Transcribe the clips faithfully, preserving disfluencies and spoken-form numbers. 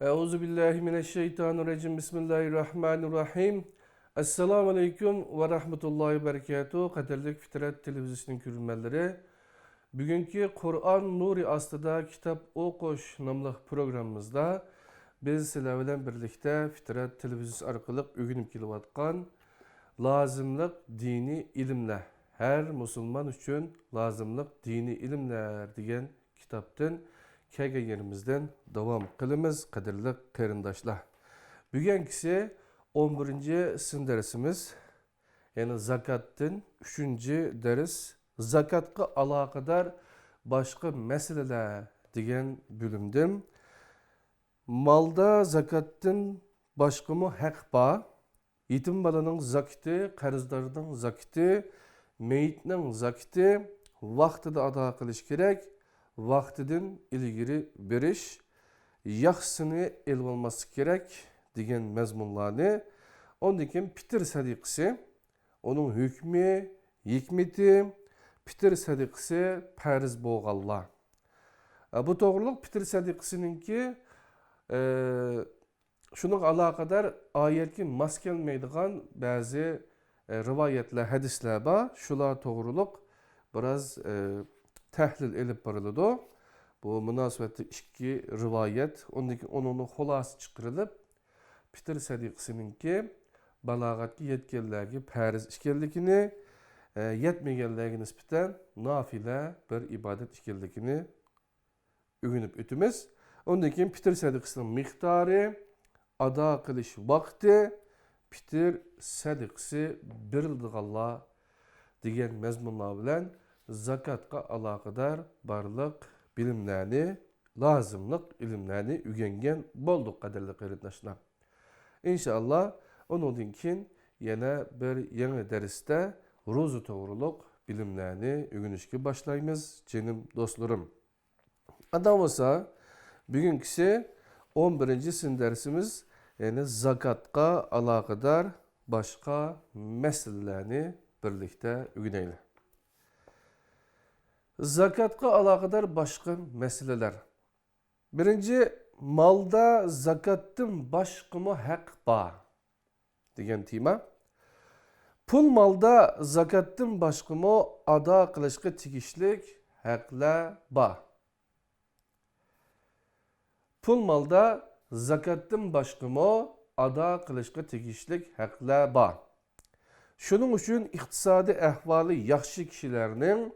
أعوذ بالله من الشيطان الرجيم. بسم الله الرحمن الرحيم. ئەسسالامۇ ئەلەيكۇم ۋە رەھمەتۇللاھى ۋە بەرىكاتۇھ. قەدىرلىك فىترەت تېلېۋىزىيىسىنىڭ كۆرۈرمەنلىرى، بۈگۈنكى قۇرئان نۇرى ئاستىدا كىتاب ئوقۇش ناملىق پروگراممىمىزدا بىز سىلەر بىلەن بىرلىكتە فىترەت تېلېۋىزىيىسى ئارقىلىق ئۆگىنىپ كېلىۋاتقان لازىملىق دىنىي ئىلىملەر، ھەر مۇسۇلمان ئۈچۈن لازىملىق دىنىي ئىلىملەر دېگەن كىتابتىن كەلگەن يېرىمىزدىن داۋام قىلىمىز، قەدىرلىك قېرىنداشلار. بۈگۈنكىسى ئون بىرىنچى سىن دەرسىمىز، يەنى زاكاتتىن ئۈچىنچى دەرس، زاكاتقا ئالاقىدار باشقا مەسىلىلەر دېگەن بۆلۈمدىن. مالدا زاكاتتىن باشقىمۇ ھەق بار. يېتىم بالىنىڭ زاكىتى، قەرزدارنىڭ زاكىتى، مېيىتنىڭ زاكىتى ۋاقتىدا ئادا قىلىش كېرەك، ۋاقتىدىن ئىلگىرى بېرىش، ياخشىسىنى ئېلىۋالماسلىق كېرەك دېگەن مەزمۇنلارنى، ئاندىن كېيىن پىتىر سەدىقىسى، ئۇنىڭ ھۆكمى، ھېكمىتى، پىتىر سەدىقىسى پەرز بولغانلار. ئە، بۇ توغرۇلۇق پىتىر سەدىقىسىنىڭكى، ئە، شۇنىڭغا ئالاقىدار ئايەتكە ماس كەلمەيدىغان بەزى، ئە، رىۋايەتلەر، ھەدىسلەر بار. شۇلار توغرۇلۇق بىراز، ئە، تەھلىل ئېلىپ بېرىلىدۇ. بۇ مۇناسىۋەتتە ئىككى رىۋايەت، ئۇندىن كېيىن ئۇنىڭدىن خۇلاسە چىقىرىلىپ، پىتىر سەدىقىسىنىڭكى بالاغەتكە يەتكەنلەرگە پەرز ئىكەنلىكىنى، ئە، يەتمىگەنلەرگە نىسبەتەن نافىلە بىر ئىبادەت ئىكەنلىكىنى ئۆگىنىپ ئۆتىمىز. ئۇندىن كېيىن پىتىر سەدىقىسىنىڭ مىقدارى، ئادا قىلىش ۋاقتى، پىتىر سەدىقىسى بېرىلىدىغانلار دېگەن مەزمۇنلار بىلەن زاكاتقا ئالاقىدار بارلىق بىلىملەرنى، لازىملىق ئىلىملەرنى ئۆگەنگەن بولدۇق، قەدىرلىك قېرىنداشلار. ئىنشائاللا، ئۇنىڭدىن كېيىن يەنە بىر يېڭى دەرستە روزا توغرۇلۇق بىلىملەرنى ئۆگىنىشكە باشلايمىز، جېنىم دوستلىرىم. ئانداق بولسا، بۈگۈنكىسى ئون بىرىنچى سىن دەرسىمىز، يەنى زاكاتقا ئالاقىدار باشقا مەسىلىلەرنى بىرلىكتە ئۆگىنەيلى. زاكاتقا ئالاقىدار باشقا مەسىلىلەر. بىرىنچى، مالدا زاكاتتىن باشقىمۇ ھەق بار دېگەن تېما. پۇل مالدا زاكاتتىن باشقىمۇ ئادا قىلىشقا تېگىشلىك ھەقلەر بار. پۇل مالدا زاكاتتىن باشقىمۇ ئادا قىلىشقا تېگىشلىك ھەقلەر بار. شۇنىڭ ئۈچۈن ئىقتىسادىي ئەھۋالى ياخشى كىشىلەرنىڭ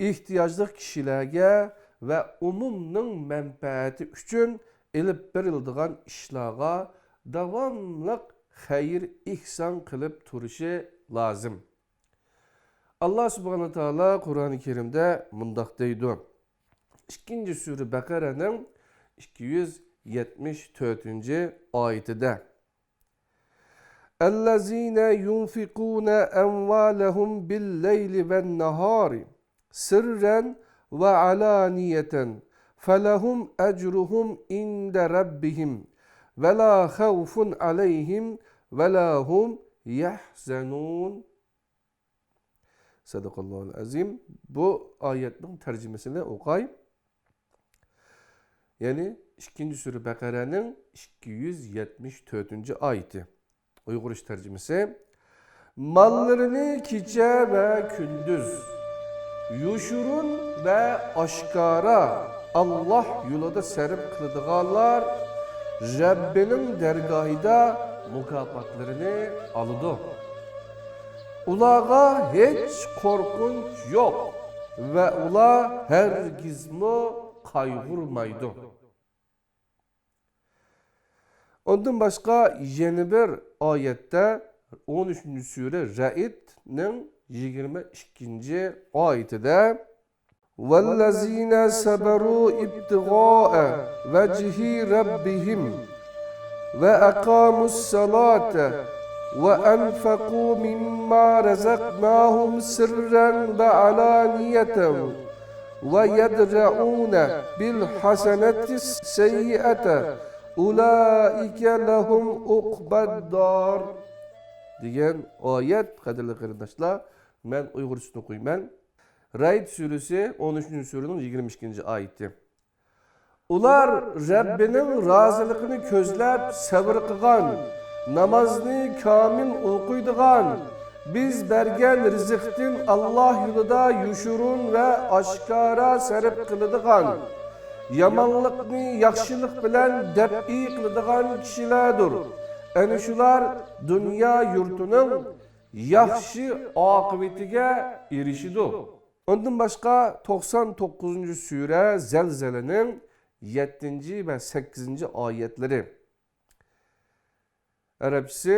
ئېھتىياجلىق كىشىلەرگە ۋە ئومۇمنىڭ مەنپەئەتى ئۈچۈن ئېلىپ بېرىلىدىغان ئىشلارغا داۋاملىق خەير-ئېھسان قىلىپ تۇرۇشى لازىم. ئاللا سۇبھانەھۇ ۋە تائالا قۇرئانى كەرىمدە مۇنداق دەيدۇ، ئىككىنچى سۈرە بەقەرەنىڭ ئىككى يۈز يەتمىش تۆتىنچى ئايىتىدە، الذين ينفقون أموالهم بالليل والنهار سرا وعلانية فلهم أجرهم عند ربهم ولا خوف عليهم ولا هم يحزنون. سەدىقاللاھۇل ئەزىم. بۇ ئايەتنىڭ تەرجىمىسىنى ئوقاي. يەنى ئىككىنچى سۈرە بەقەرەنىڭ ئىككى يۈز يەتمىش تۆتىنچى ئايىتى. ئۇيغۇرچە تەرجىمىسى. ماللىرىنى كېچە ۋە كۈندۈز، يوشۇرۇن ۋە ئاشكارا ئاللاھ يولىدا سەرپ قىلىدىغانلار رەببىنىڭ دەرگاھىدا مۇكاپاتلىرىنى ئالىدۇ. ئۇلارغا ھېچ قورقۇنچ يوق ۋە ئۇلار ھەرگىزمۇ قايغۇرمايدۇ. ئۇندىن باشقا يەنە بىر ئايەتتە، ئون ئۈچىنچى سۈرە رەئدنىڭ يىگىرمە ئىككىنچى ئايىتىدە، والذين صبروا ابتغاء وجه ربهم وأقاموا الصلاة وأنفقوا مما رزقناهم سرا وعلانية ويدرؤون بالحسنة السيئة أولئك لهم عقبى الدار دېگەن ئايەت، قەدىرلىك قېرىنداشلار، مەن ئۇيغۇرچىسىنى ئوقۇيمەن. رەئد سۈرىسى، ئون ئۈچىنچى سۈرىنىڭ يىگىرمە ئىككىنچى ئايىتى. ئۇلار رەببىنىڭ رازىلىقىنى كۆزلەپ سەۋر قىلغان، نامازنى كامىل ئوقۇيدىغان، بىز بەرگەن رىزىقتىن ئاللاھ يولىدا يوشۇرۇن ۋە ئاشكارا سەرپ قىلىدىغان، يامانلىقنى ياخشىلىق بىلەن دەپئى قىلىدىغان كىشىلەردۇر. ئەنە شۇلار دۇنيا يۇرتىنىڭ ياخشى ئاقىۋىتىگە ئېرىشىدۇ. ئۇندىن باشقا توقسان توققۇزىنچى سۈرە زەلزەلىنىڭ يەتتىنچى ۋە سەككىزىنچى ئايەتلىرى. ئەرەبچىسى: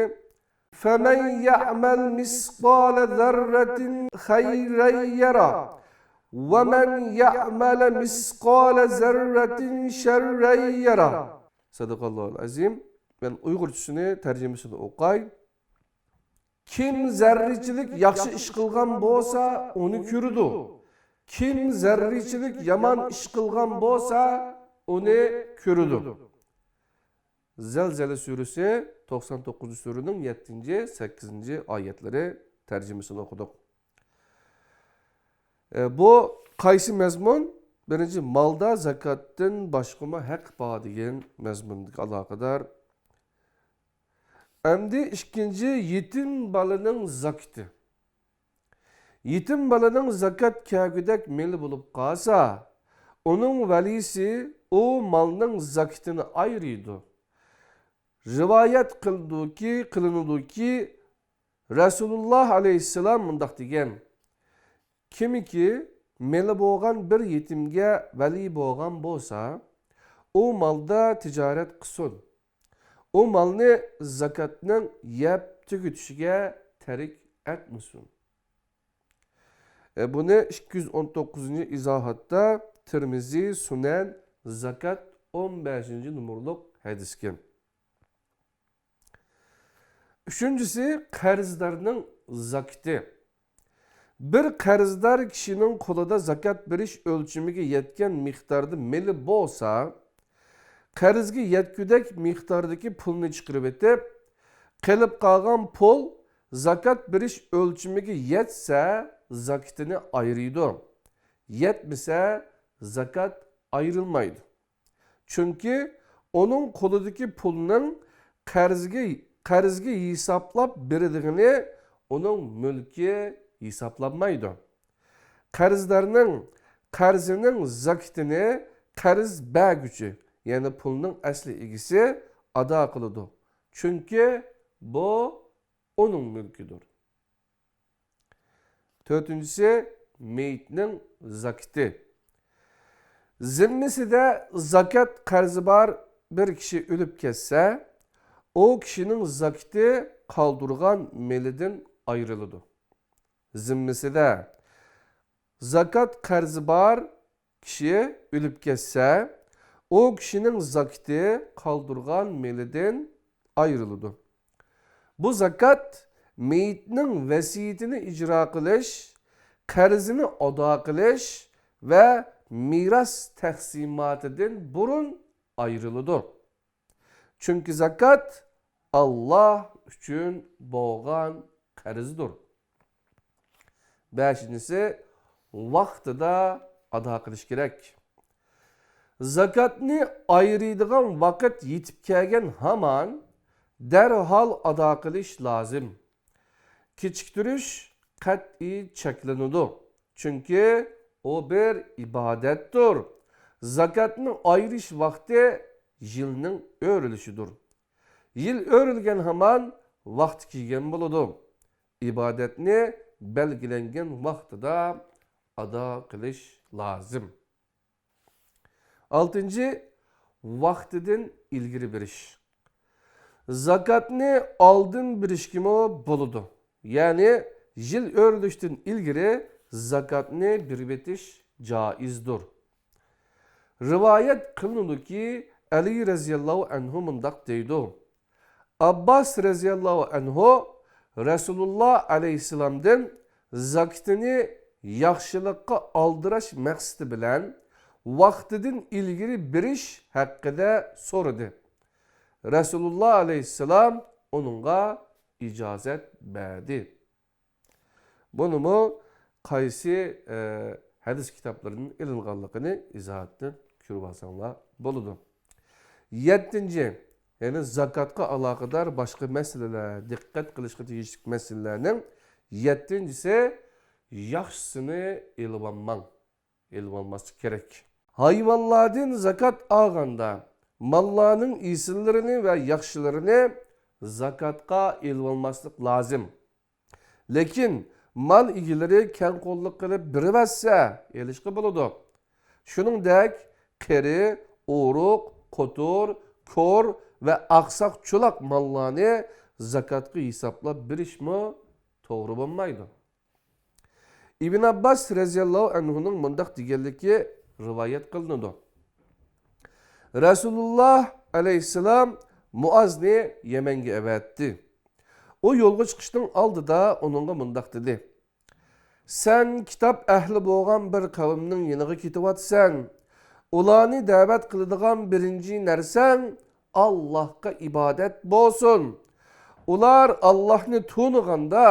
فَمَنْ يَعْمَلْ مِثْقَالَ ذَرَّةٍ خَيْرًا يَرَهُ، وَمَنْ يَعْمَلْ مِثْقَالَ ذَرَّةٍ شَرًّا يَرَهُ. سەدىقاللاھۇل ئەزىم. مەن ئۇيغۇرچىسىنى، تەرجىمىسىنى ئوقاي. كىم زەررىچىلىك ياخشى ئىش قىلغان بولسا، ئۇنى كۆرىدۇ. كىم زەررىچىلىك يامان ئىش قىلغان بولسا، ئۇنى كۆرىدۇ. زەلزەلە سۈرىسى، توقسان توققۇزىنچى سۈرىنىڭ يەتتىنچى، سەككىزىنچى ئايەتلىرى، تەرجىمىسىنى ئوقۇدۇق. ئە، بۇ قايسى مەزمۇن؟ بىرىنچى، مالدا زاكاتتىن باشقىمۇ ھەق بار دېگەن مەزمۇنغا ئالاقىدار. ئەمدى ئىككىنچى، يېتىم بالىنىڭ زاكىتى. يېتىم بالىنىڭ زاكات كەلگۈدەك مېلى بولۇپ قالسا، ئۇنىڭ ۋەلىسى ئۇ مالنىڭ زاكىتىنى ئايرىيدۇ. رىۋايەت قىلىنىدۇكى، قىلىنىدۇكى، رەسۇلۇللاھ ئەلەيھىسسالام مۇنداق دېگەن: كىمكى مېلى بولغان بىر يېتىمگە ۋەلىي بولغان بولسا، ئۇ مالدا تىجارەت قىلسۇن. ئۇ مالنى زاكاتنىڭ يەپ تۈگىتىشىگە تەرك ئەتمىسۇن. ئە، بۇنى ئىككى يۈز ئون توققۇزىنچى ئىزاھاتتا، تىرمىزى، سۇنەن، زاكات، ئون بەشىنچى نومۇرلۇق ھەدىسكەن. ئۈچىنچىسى، قەرزدارنىڭ زاكىتى. بىر قەرزدار كىشىنىڭ قولىدا زاكات بېرىش ئۆلچىمىگە يەتكەن مىقداردا مېلى بولسا، قەرزگە يەتكۈدەك مىقداردىكى پۇلنى چىقىرىۋېتىپ، قېلىپ قالغان پۇل زاكات بېرىش ئۆلچىمىگە يەتسە، زاكىتىنى ئايرىيدۇ. يەتمىسە، زاكات ئايرىلمايدۇ. چۈنكى ئۇنىڭ قولىدىكى پۇلنىڭ قەرزگە، قەرزگە ھېسابلاپ بېرىدىغىنى ئۇنىڭ مۈلكى ھېسابلانمايدۇ. قەرزدارنىڭ قەرزىنىڭ زاكىتىنى قەرز بەرگۈچى، يەنى پۇلنىڭ ئەسلى ئىگىسى ئادا قىلىدۇ. چۈنكى بۇ ئۇنىڭ مۈلكىدۇر. تۆتىنچىسى، مېيىتنىڭ زاكىتى. زىممىسىدە زاكات قەرزى بار بىر كىشى ئۆلۈپ كەتسە، ئۇ كىشىنىڭ زاكىتى قالدۇرغان مېلىدىن ئايرىلىدۇ. زىممىسىدە زاكات قەرزى بار كىشى ئۆلۈپ كەتسە، ئۇ كىشىنىڭ زاكىتى قالدۇرغان مېلىدىن ئايرىلىدۇ. بۇ زاكات مېيىتنىڭ ۋەسىيىتىنى ئىجرا قىلىش، قەرزىنى ئادا قىلىش ۋە مىراس تەقسىماتىدىن بۇرۇن ئايرىلىدۇ. چۈنكى زاكات ئاللاھ ئۈچۈن بولغان قەرزدۇر. بەشىنچىسى، ۋاقتىدا ئادا قىلىش كېرەك. زاكاتنى ئايرىيدىغان ۋاقىت يېتىپ كەلگەن ھامان دەرھال ئادا قىلىش لازىم. كېچىكتۈرۈش قەتئىي چەكلىنىدۇ، چۈنكى ئۇ بىر ئىبادەتتۇر. زاكاتنى ئايرىش ۋاقتى يىلنىڭ ئۆرۈلۈشىدۇر. يىل ئۆرۈلگەن ھامان ۋاقتى كەلگەن بولىدۇ. ئىبادەتنى بەلگىلەنگەن ۋاقتىدا ئادا قىلىش لازىم. ئالتىنچى، ۋاقتىدىن ئىلگىرى بېرىش. زاكاتنى ئالدىن بېرىشكىمۇ بولىدۇ. يەنى يىل ئۆرۈلۈشتىن ئىلگىرى زاكاتنى بېرىۋېتىش جائىزدۇر. رىۋايەت قىلىنىدۇكى، ئەلى رەزىياللاھۇ ئەنھۇ مۇنداق دەيدۇ: ئابباس رەزىياللاھۇ ئەنھۇ رەسۇلۇللاھ ئەلەيھىسسالامدىن زاكىتىنى ياخشىلىققا ئالدىراش مەقسىتى بىلەن ۋاقتىدىن ئىلگىرى بېرىش ھەققىدە سورىدى. رەسۇلۇللاھ ئەلەيھىسسالام ئۇنىڭغا ئىجازەت بەردى. بۇنىمۇ قايسى، ئە، ھەدىس كىتابلىرىدىن ئېلىنغانلىقىنى ئىزاھاتتىن كۆرۈۋالساڭلار بولىدۇ. يەتتىنچى، يەنى زاكاتقا ئالاقىدار باشقا مەسىلىلەر، دىققەت قىلىشقا تېگىشلىك مەسىلىلەرنىڭ يەتتىنچىسى، ياخشىسىنى ئېلىۋالماڭ. ئېلىۋالماسلىق كېرەك. ھايۋانلاردىن زاكات ئالغاندا، ماللارنىڭ ئېسىللىرىنى ۋە ياخشىلىرىنى زاكاتقا ئېلىۋالماسلىق لازىم. لېكىن مال ئىگىلىرى كەڭ قوللۇق قىلىپ بېرىۋەتسە، ئېلىشقا بولىدۇ. شۇنىڭدەك قېرى، ئورۇق، قوتۇر، كور ۋە ئاقساق چولاق ماللارنى زاكاتقا ھېسابلاپ بېرىشمۇ توغرا بولمايدۇ. ئىبن ئابباس رەزىياللاھۇ ئەنھۇنىڭ مۇنداق دېگەنلىكى رىۋايەت قىلىنىدۇ. رەسۇلۇللاھ ئەلەيھىسسالام مۇئازنى يەمەنگە ئەۋەتتى. ئۇ يولغا چىقىشنىڭ ئالدىدا ئۇنىڭغا مۇنداق دېدى: سەن كىتاب ئەھلى بولغان بىر قەۋمنىڭ يېنىغا كېتىۋاتىسەن. ئۇلارنى دەۋەت قىلىدىغان بىرىنچى نەرسەڭ ئاللاھقا ئىبادەت بولسۇن. ئۇلار ئاللاھنى تونۇغاندا،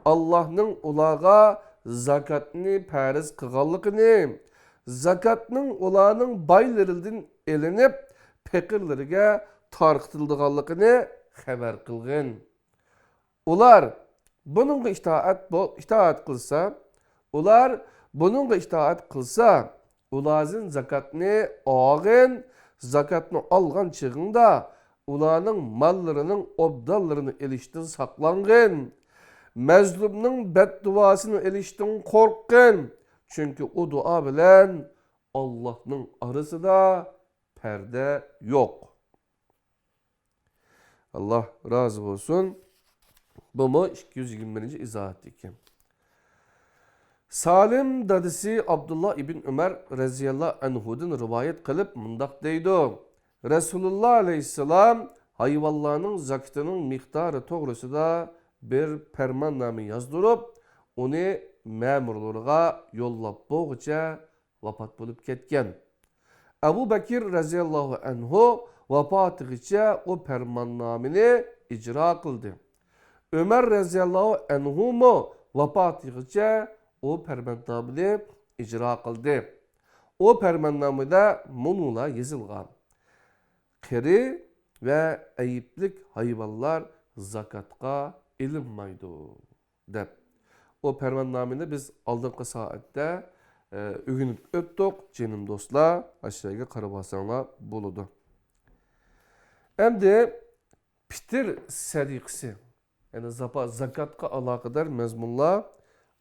ئاللاھنىڭ ئۇلارغا زاكاتنى پەرز قىلغانلىقىنى، زاكاتنىڭ ئۇلارنىڭ بايلىرىدىن ئېلىنىپ، پېقىرلىرىگە تارقىتىلىدىغانلىقىنى خەۋەر قىلغىن. ئۇلار بۇنىڭغا ئىتائەت بو-، ئىتائەت قىلسا، ئۇلار بۇنىڭغا ئىتائەت قىلسا، ئۇلاردىن زاكاتنى ئالغىن، زاكاتنى ئالغان چېغىڭدا ئۇلارنىڭ ماللىرىنىڭ ئوبدانلىرىنى ئېلىشتىن ساقلانغىن، مەزلۇمنىڭ بەددۇئاسىنى ئېلىشتىن قورققىن، چۈنكى ئۇ دۇئا بىلەن ئاللاھنىڭ ئارىسىدا پەردە يوق. ئاللاھ رازى بولسۇن. بۇمۇ ئىككى يۈز يىگىرمە بىرىنچى ئىزاھات ئىكەن. سالىم دادىسى ئابدۇللا ئىبن ئۆمەر رەزىياللاھۇ ئەنھۇدىن رىۋايەت قىلىپ مۇنداق دەيدۇ: رەسۇلۇللاھ ئەلەيھىسسالام ھايۋانلارنىڭ زاكىتىنىڭ مىقدارى توغرىسىدا بىر پەرماننامە يازدۇرۇپ، ئۇنى مەمۇرلىرىغا يوللاپ بولغۇچە ۋاپات بولۇپ كەتكەن. ئەبۇ بەكىر رەزىياللاھۇ ئەنھۇ ۋاپاتىغىچە ئۇ پەرماننامىنى ئىجرا قىلدى. ئۆمەر رەزىياللاھۇ ئەنھۇمۇ ۋاپاتىغىچە ئۇ پەرماننامىنى ئىجرا قىلدى. ئۇ پەرماننامىدا مۇنۇلار يېزىلغان: قېرى ۋە ئەيىبلىك ھايۋانلار زاكاتقا ئېلىنمايدۇ، دەپ. ئۇ پەرماننامىنى بىز ئالدىنقى سائەتتە، ئە، ئۆگىنىپ ئۆتتۇق، جېنىم دوستلار، ئاشۇ يەرگە قاراپ ئالساڭلار بولىدۇ. ئەمدى پىتىر سەدىقىسى، يەنى زاپا-، زاكاتقا ئالاقىدار مەزمۇنلار،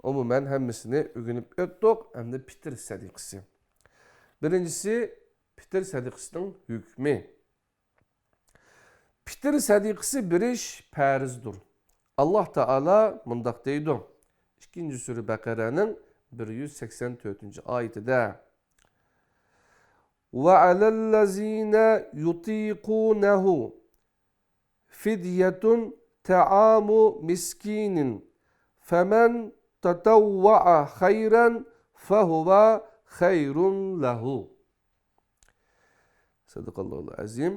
ئومۇمەن ھەممىسىنى ئۆگىنىپ ئۆتتۇق. ئەمدى پىتىر سەدىقىسى. بىرىنچىسى، پىتىر سەدىقىسىنىڭ ھۆكمى. پىتىر سەدىقىسى بېرىش پەرزدۇر. ئاللاھ تائالا مۇنداق دەيدۇ، ئىككىنچى سۈرە بەقەرەنىڭ بىر يۈز سەكسەن تۆتىنچى ئايىتىدە: وعلى الذين يطيقونه فدية طعام مسكين فمن تطوع خيرا فهو خير له. سەدىقاللاھۇل ئەزىم.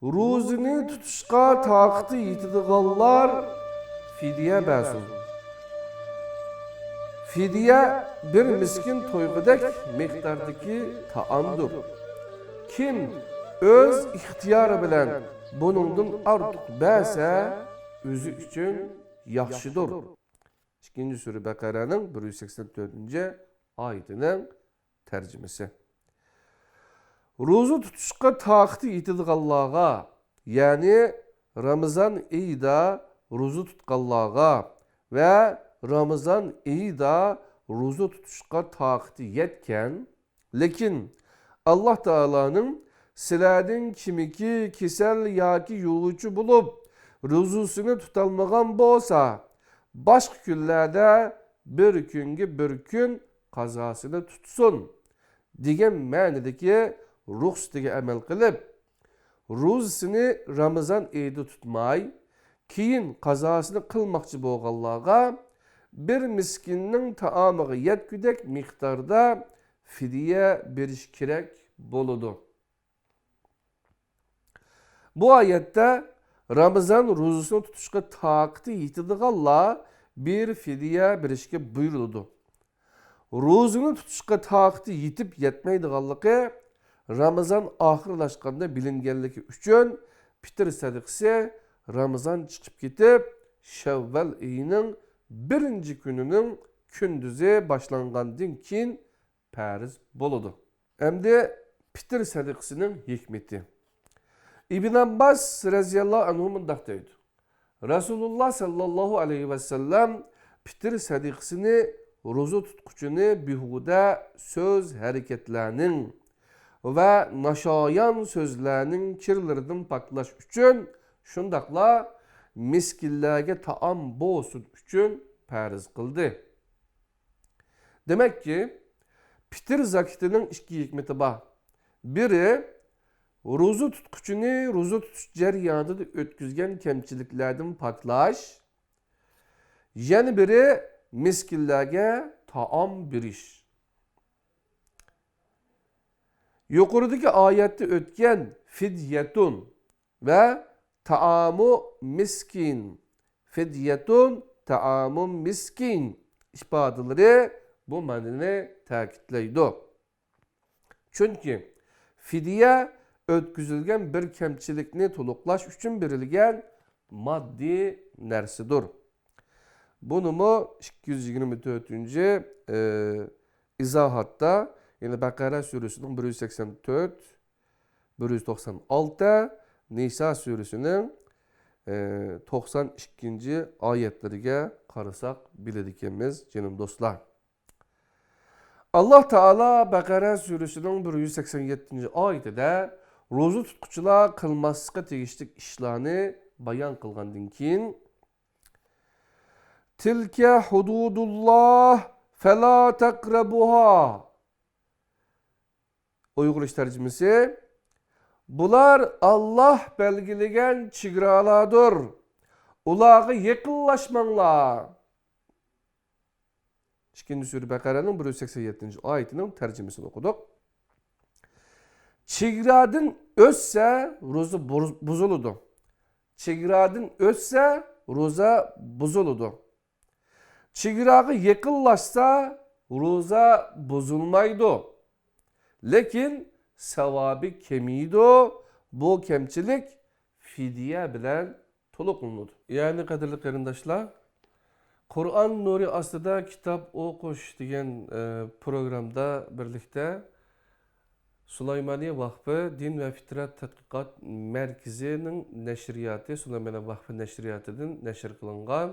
روزىنى تۇتۇشقا تاقىتى يېتىدىغانلار فىدىيە بەرسۇن. فىدىيە بىر مىسكىن تويغۇدەك مىقداردىكى تائامدۇر. كىم ئۆز ئىختىيارى بىلەن بۇنىڭدىن ئارتۇق بەرسە، ئۆزى ئۈچۈن ياخشىدۇر. ئىككىنچى سۈرە بەقەرەنىڭ بىر يۈز سەكسەن تۆتىنچى ئايىتىنىڭ تەرجىمىسى. روزا تۇتۇشقا تاقىتى يېتىدىغانلارغا، يەنى رامىزان ئېيىدا روزا تۇتقانلارغا ۋە رامىزان ئېيىدا روزا تۇتۇشقا تاقىتى يەتكەن، لېكىن ئاللاھ تائالانىڭ سىلەردىن كىمكى كېسەل ياكى يولۇچى بولۇپ، روزىسىنى تۇتالمىغان بولسا، باشقا كۈنلەردە بىر كۈنگە بىر كۈن قازاسىنى تۇتسۇن، دېگەن مەنىدىكى رۇخسىتىگە ئەمەل قىلىپ، روزىسىنى رامىزان ئېيىدا تۇتماي، كېيىن قازاسىنى قىلماقچى بولغانلارغا بىر مىسكىننىڭ تائامىغا يەتكۈدەك مىقداردا فىدىيە بېرىش كېرەك بولىدۇ. بۇ ئايەتتە رامىزان روزىسىنى تۇتۇشقا تاقىتى يېتىدىغانلار بىر فىدىيە بېرىشكە بۇيرۇلىدۇ. روزىنى تۇتۇشقا تاقىتى يېتىپ يەتمەيدىغانلىقى، رامىزان ئاخىرلاشقاندا بىلىنگەنلىكى ئۈچۈن، پىتىر سەدىقىسى رامىزان چىقىپ كېتىپ، شەۋۋەل ئېيىنىڭ بىرىنچى كۈنىنىڭ كۈندۈزى باشلانغاندىن كېيىن پەرز بولىدۇ. ئەمدى پىتىر سەدىقىسىنىڭ ھېكمىتى. ئىبن ئابباس رەزىياللاھۇ ئەنھۇ مۇنداق دەيدۇ: رەسۇلۇللا ساللاللاھۇ ئەلەيھى ۋەسەللەم پىتىر سەدىقىسىنى روزا تۇتقۇچىنى بىھۇدە سۆز ھەرىكەتلەرنىڭ ۋە ناشايان سۆزلەرنىڭ كىرلىرىدىن پاكلاش ئۈچۈن، شۇنداقلا مىسكىنلەرگە تائام بولسۇن ئۈچۈن پەرز قىلدى. دېمەككى، پىتىر زاكىتىنىڭ ئىككى ھېكمىتى بار. بىرى، روزا تۇتقۇچىنى روزا تۇتۇش جەريانىدا ئۆتكۈزگەن كەمچىلىكلەردىن پاكلاش، يەنە بىرى، مىسكىنلەرگە تائام بېرىش. يۇقىرىدىكى ئايەتتە ئۆتكەن فىديەتۇن ۋە تائامۇ مىسكىن، فىديەتۇن تائامۇ مىسكىن ئىپادىلىرى بۇ مەنىنى تەكىتلەيدۇ. چۈنكى فىدىيە ئۆتكۈزۈلگەن بىر كەمچىلىكنى تولۇقلاش ئۈچۈن بېرىلگەن ماددىي نەرسىدۇر. بۇنىمۇ ئىككى يۈز يىگىرمە تۆتىنچى، ئى، ئىزاھاتتا، يەنى بەقەرە سۈرىسىنىڭ بىر يۈز سەكسەن تۆت، بىر يۈز توقسان ئالتە، نىسا سۈرىسىنىڭ، ئى، توقسان ئىككىنچى ئايەتلىرىگە قارىساق بىلىدىكەنمىز، جېنىم دوستلار. ئاللاھ تائالا بەقەرە سۈرىسىنىڭ بىر يۈز سەكسەن يەتتىنچى ئايىتىدە روزا تۇتقۇچىلار قىلماسلىققا تېگىشلىك ئىشلارنى بايان قىلغاندىن كېيىن، تىلكە ھۇدۇدۇللاھ فەلا تەقرەبۇھا. ئۇيغۇرلىشىش تەرجىمىسى، بۇلار ئاللاھ بەلگىلىگەن چېگرالاردۇر، ئۇلارغا يېقىنلاشماڭلار. ئىككىنچى سۈرە بەقەرەنىڭ بىر يۈز سەكسەن يەتتىنچى ئايىتىنىڭ تەرجىمىسىنى ئوقۇدۇق. چېگرادىن ئۆتسە، روزا بۇز-، بۇزۇلىدۇ. چېگرادىن ئۆتسە، روزا بۇزۇلىدۇ. چېگراغا يېقىنلاشسا، روزا بۇزۇلمايدۇ. لېكىن ساۋابى كېمىيىدۇ. بۇ كەمچىلىك فىدىيە بىلەن تولۇقلىنىدۇ. يەنى، قەدىرلىك قېرىنداشلار، قۇرئان نۇرى ئاستىدا كىتاب ئوقۇش دېگەن، ئە، پروگرامدا بىرلىكتە سۇلايمانىيە ۋاقفى دىن ۋە فىترەت تەتقىقات مەركىزىنىڭ نەشرىياتى، سۇلايمانىيە ۋاقفى نەشرىياتىدىن نەشر قىلىنغان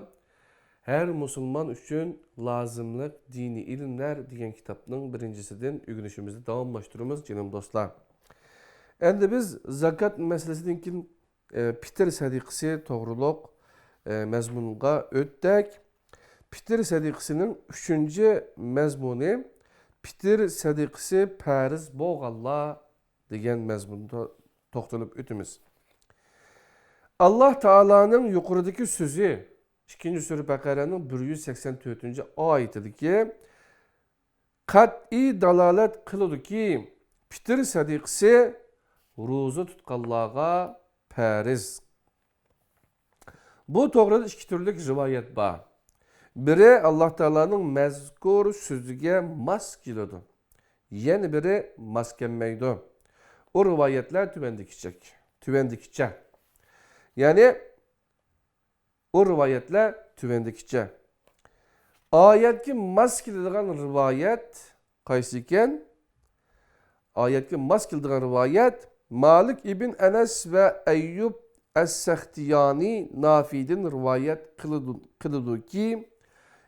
ھەر مۇسۇلمان ئۈچۈن لازىملىق دىنىي ئىلىملەر دېگەن كىتابنىڭ بىرىنچىسىدىن ئۆگىنىشىمىزنى داۋاملاشتۇرىمىز، جېنىم دوستلار. ئەمدى بىز زاكات مەسىلىسىدىن كېيىن ئە، پىتىر سەدىقىسى توغرۇلۇق، ئە، مەزمۇنغا ئۆتتۇق. پىتىر سەدىقىسىنىڭ ئۈچىنچى مەزمۇنى، پىتىر سەدىقىسى پەرز بولغانلار دېگەن مەزمۇندا توختىلىپ ئۆتىمىز. ئاللاھ تائالانىڭ يۇقىرىدىكى سۆزى، ئىككىنچى سۈرە بەقەرەنىڭ بىر يۈز سەكسەن تۆتىنچى ئايىتىدىكى، قەتئىي دالالەت قىلىدۇكى، پىتىر سەدىقىسى روزا تۇتقانلارغا پەرز. بۇ توغرىدا ئىككى تۈرلۈك رىۋايەت بار. بىرى ئاللاھ تائالانىڭ مەزكۇر سۆزىگە ماس كېلىدۇ. يەنە بىرى ماس كەلمەيدۇ. ئۇ رىۋايەتلەر تۆۋەندىكىچە. تۆۋەندىكىچە. يەنى، ئۇ رىۋايەتلەر تۆۋەندىكىچە. ئايەتكە ماس كېلىدىغان رىۋايەت قايسى ئىكەن؟ ئايەتكە ماس كېلىدىغان رىۋايەت مالىك ئىبن ئەنەس ۋە ئەييۇب ئەس-سەختىيانى نافىدىن رىۋايەت قىلىدۇ-، قىلىدۇكى،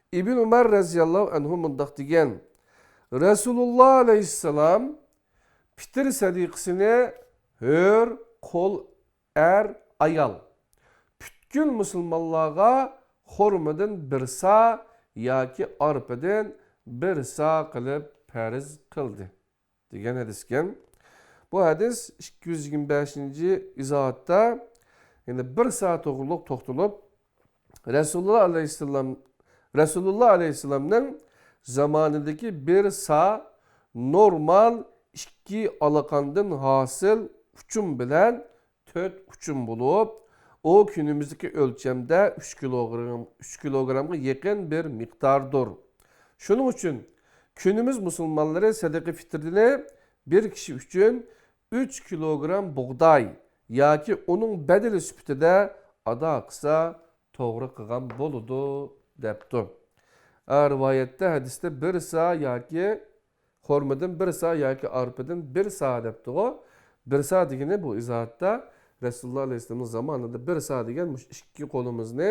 ئىبن ئۆمەر رەزىياللاھۇ ئەنھۇ مۇنداق دېگەن: رەسۇلۇللا ئەلەيھىسسالام پىتىر سەدىقىسىنى ھۆر، قۇل، ئەر، ئايال، پۈتكۈل مۇسۇلمانلارغا خورمىدىن بىر سا ياكى ئارپىدىن بىر سا قىلىپ پەرز قىلدى، دېگەن ھەدىسكەن. بۇ ھەدىس ئىككى يۈز يىگىرمە بەشىنچى ئىزاھاتتا يەنە بىر سا توغرۇلۇق توختىلىپ، رەسۇلۇللا ئەلەيھىسسالام، رەسۇلۇللا ئەلەيھىسسالامنىڭ زامانىدىكى بىر سا نورمال ئىككى ئالىقاندىن ھاسىل ئۇچۇم بىلەن تۆت ئۇچۇم بولۇپ، ئۇ كۈنىمىزدىكى ئۆلچەمدە ئۈچ كىلوگرام، ئۈچ كىلوگرامغا يېقىن بىر مىقداردۇر. شۇنىڭ ئۈچۈن كۈنىمىز مۇسۇلمانلىرى سەدىقە فىترىنى بىر كىشى ئۈچۈن ئۈچ كىلوگرام بۇغداي ياكى ئۇنىڭ بەدىلى سۈپىتىدە ئادا قىلسا، توغرا قىلغان بولىدۇ، دەپتۇ. ھە، رىۋايەتتە، ھەدىستە بىر سا ياكى خورمىدىن بىر سا ياكى ئارپىدىن بىر سا دەپتىغۇ. بىر سا دېگىنى بۇ ئىزاھاتتا رەسۇلۇللا ئەلەيھىسسالامنىڭ زامانىدا بىر سا دېگەن مۇشۇ ئىككى قولىمىزنى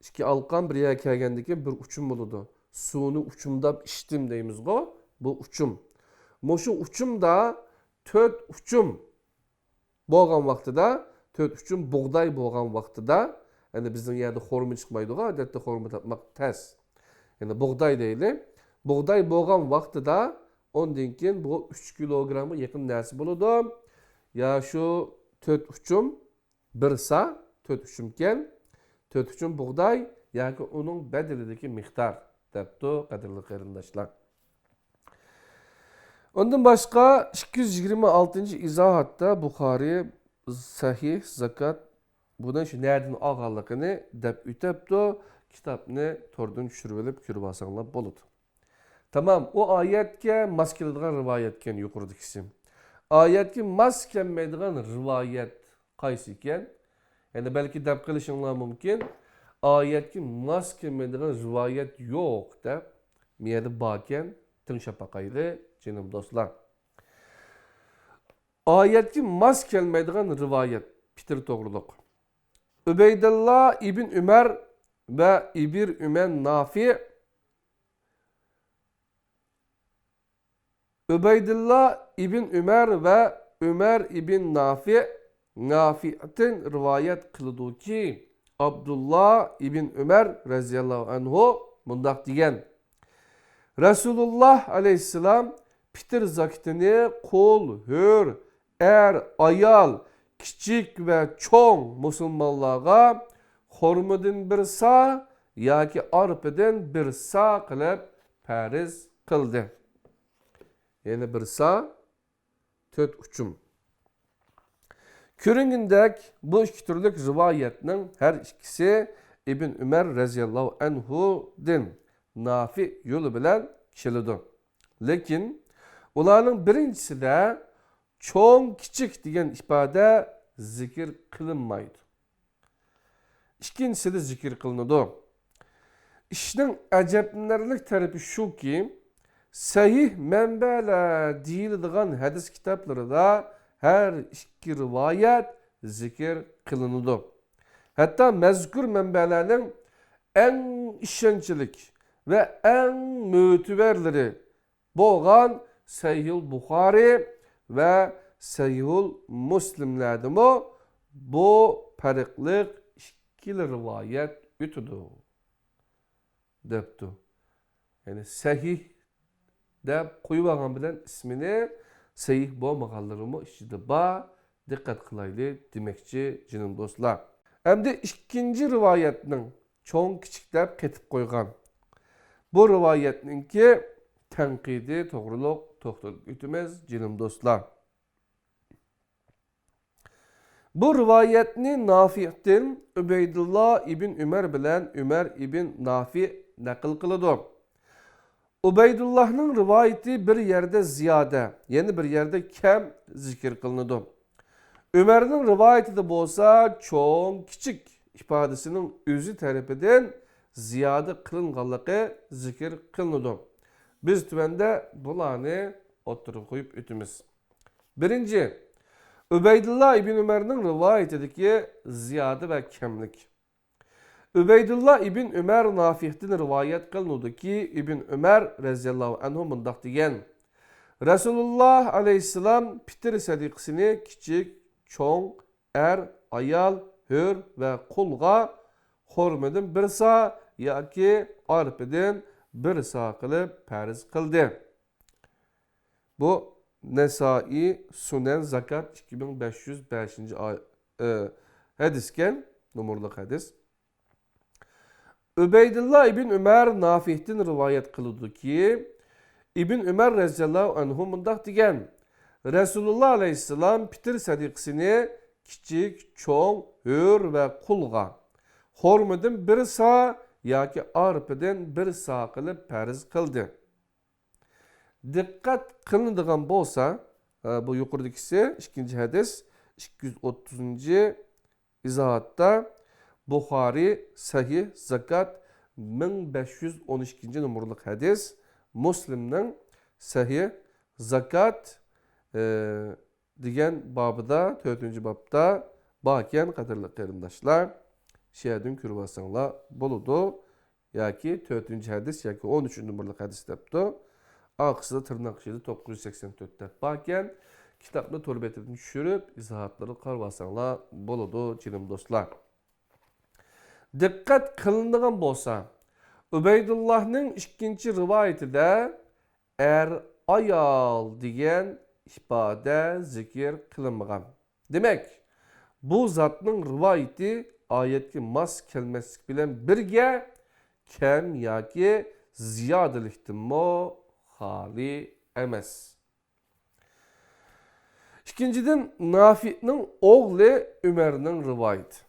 ئىككى ئالقان بىر يەرگە كەلگەندىن كېيىن بىر ئۇچۇم بولىدۇ. سۇنى ئۇچۇمداپ ئىچتىم دەيمىزغۇ، بۇ ئۇچۇم. مۇشۇ ئۇچۇمدا تۆت ئۇچۇم بولغان ۋاقتىدا، تۆت ئۇچۇم بۇغداي بولغان ۋاقتىدا، يەنى بىزنىڭ يەردە خورما چىقمايدىغۇ، ئادەتتە خورما تاپماق تەس. يەنى بۇغداي دەيلى. بۇغداي بولغان ۋاقتىدا ئۇندىن كېيىن بۇ ئۈچ كىلوگرامغا يېقىن نەرسە بولىدۇ. يا شۇ تۆت ئۇچۇم، بىر سا، تۆت ئۇچۇمكەن، تۆت ئۇچۇم بۇغداي ياكى ئۇنىڭ بەدىلىدىكى مىقدار، دەپتۇ، قەدىرلىك قېرىنداشلار. ئۇندىن باشقا ئىككى يۈز يىگىرمە ئالتىنچى ئىزاھاتتا بۇخارىي سەھىھ زاكات بۇنى شۇ نەدىن ئالغانلىقىنى دەپ ئۆتەپتۇ. كىتابنى توردىن چۈشۈرۈۋېلىپ كۆرۈۋالساڭلار بولىدۇ. تامام، ئۇ ئايەتكە ماس كېلىدىغان رىۋايەتكەن يۇقىرىدىكىسى. ئايەتكە ماس كەلمەيدىغان رىۋايەت قايسى ئىكەن؟ يەنە بەلكى دەپ قېلىشىڭلار مۇمكىن، ئايەتكە ماس كەلمەيدىغان رىۋايەت يوق دەپ. مۇ يەردە باركەن، تىڭشاپ باقايلى، جېنىم دوستلار. ئايەتكە ماس كەلمەيدىغان رىۋايەت، پىتىر توغرۇلۇق. ئۇبەيدۇللا ئىبن ئۆمەر ۋە ئىبن ئۆمەر نافى ئۇبەيدۇللا ئىبن ئۆمەر ۋە ئۆمەر ئىبن نافى نافىئتىن رىۋايەت قىلىدۇكى، ئابدۇللا ئىبن ئۆمەر رەزىياللاھۇ ئەنھۇ مۇنداق دېگەن: رەسۇلۇللا ئەلەيھىسسالام پىتىر زاكىتىنى قۇل، ھۆر، ئەر، ئايال، كىچىك ۋە چوڭ مۇسۇلمانلارغا خورمىدىن بىر سا ياكى ئارپىدىن بىر سا قىلىپ پەرز قىلدى. يەنى بىر سا، تۆت ئۇچۇم. كۆرۈنگىنىدەك، بۇ ئىككى تۈرلۈك رىۋايەتنىڭ ھەر ئىككىسى ئىبن ئۆمەر رەزىياللاھۇ ئەنھۇدىن نافى يولى بىلەن كېلىدۇ. لېكىن ئۇلارنىڭ بىرىنچىسىدە چوڭ، كىچىك دېگەن ئىپادە زىكىر قىلىنمايدۇ. ئىككىنچىسىدە زىكىر قىلىنىدۇ. ئىشنىڭ ئەجەبلىنەرلىك تەرىپى شۇكى، سەھىھ مەنبەلەر دېيىلىدىغان ھەدىس كىتابلىرىدا ھەر ئىككى رىۋايەت زىكىر قىلىنىدۇ. ھەتتا مەزكۇر مەنبەلەرنىڭ ئەڭ ئىشەنچلىك ۋە ئەڭ مۆتىۋەرلىرى بولغان سەھىھۇل بۇخارىي ۋە سەھىھۇل مۇسلىملەردىمۇ بۇ پەرقلىق ئىككىلا رىۋايەت ئۆتىدۇ، دەپتۇ. يەنى سەھىھ دەپ قويۇۋالغان بىلەن ئىسمىنى، سەھىھ بولمىغانلىرىمۇ ئىچىدە بار. دىققەت قىلايلى دېمەكچى، جېنىم دوستلار. ئەمدى ئىككىنچى رىۋايەتنىڭ چوڭ، كىچىك دەپ قېتىپ قويغان بۇ رىۋايەتنىڭكى تەنقىدى توغرۇلۇق توختىلىپ ئۆتىمىز، جېنىم دوستلار. بۇ رىۋايەتنى نافىئتىن ئۇبەيدۇللا ئىبن ئۆمەر بىلەن ئۆمەر ئىبن نافىئ نەقىل قىلىدۇ. ئۇبەيدۇللاھنىڭ رىۋايىتى بىر يەردە زىيادە، يەنە بىر يەردە كەم زىكىر قىلىنىدۇ. ئۆمەرنىڭ رىۋايىتىدە بولسا چوڭ، كىچىك ئىپادىسىنىڭ ئۆزى تەرىپىدىن زىيادە قىلىنغانلىقى زىكىر قىلىنىدۇ. بىز تۆۋەندە بۇلارنى ئوتتۇرىغا قويۇپ ئۆتىمىز. بىرىنچى، ئۇبەيدۇللا ئىبن ئۆمەرنىڭ رىۋايىتىدىكى زىيادە ۋە كەملىك. ئۇبەيدۇللا ئىبن ئۆمەر نافىئدىن رىۋايەت قىلىنىدۇكى، ئىبن ئۆمەر رەزىياللاھۇ ئەنھۇ مۇنداق دېگەن: رەسۇلۇللا ئەلەيھىسسالام پىتىر سەدىقىسىنى كىچىك، چوڭ، ئەر، ئايال، ھۆر ۋە قۇلغا خورمىدىن بىر سا ياكى ئارپىدىن بىر سا قىلىپ پەرز قىلدى. بۇ نەسائىي، سۇنەن، زاكات، ئىككى مىڭ بەش يۈز بەشىنچى ئاي-، ئى، ھەدىسكەن، نومۇرلۇق ھەدىس. ئۇبەيدۇللا ئىبن ئۆمەر نافىئدىن رىۋايەت قىلىدۇكى، ئىبن ئۆمەر رەزىياللاھۇ ئەنھۇ مۇنداق دېگەن: رەسۇلۇللا ئەلەيھىسسالام پىتىر سەدىقىسىنى كىچىك، چوڭ، ھۆر ۋە قۇلغا خورمىدىن بىر سا ياكى ئارپىدىن بىر سا قىلىپ پەرز قىلدى. دىققەت قىلىنىدىغان بولسا، ئە، بۇ يۇقىرىدىكىسى ئىككىنچى ھەدىس، ئىككى يۈز ئوتتۇزىنچى ئىزاھاتتا، بۇخارىي، سەھىھ زاكات، مىڭ بەش يۈز ئون ئىككىنچى نومۇرلۇق ھەدىس، مۇسلىمنىڭ سەھىھ زاكات، ئە، دېگەن بابىدا، تۆتىنچى بابتا باركەن، قەدىرلىك قېرىنداشلار. شۇ يەردىن كۆرۈۋالساڭلار بولىدۇ. ياكى تۆتىنچى ھەدىس ياكى ئون ئۈچىنچى نومۇرلۇق ھەدىس دەپتۇ. ئارقىسىدا تىرناق ئىچىدە توققۇز يۈز سەكسەن تۆت دەپ باركەن. كىتابنى تور بېتىدىن چۈشۈرۈپ، ئىزاھاتلىرىغا قارىۋالساڭلار بولىدۇ، جېنىم دوستلار. دىققەت قىلىنىدىغان بولسا، ئۇبەيدۇللاھنىڭ ئىككىنچى رىۋايىتىدە ئەر، ئايال دېگەن ئىپادە زىكىر قىلىنمىغان. دېمەك، بۇ زاتنىڭ رىۋايىتى ئايەتكە ماس كەلمەسلىك بىلەن بىرگە، كەم ياكى زىيادىلىكتىنمۇ خالىي ئەمەس. ئىككىنچىدىن، نافىئنىڭ ئوغلى ئۆمەرنىڭ رىۋايىتى.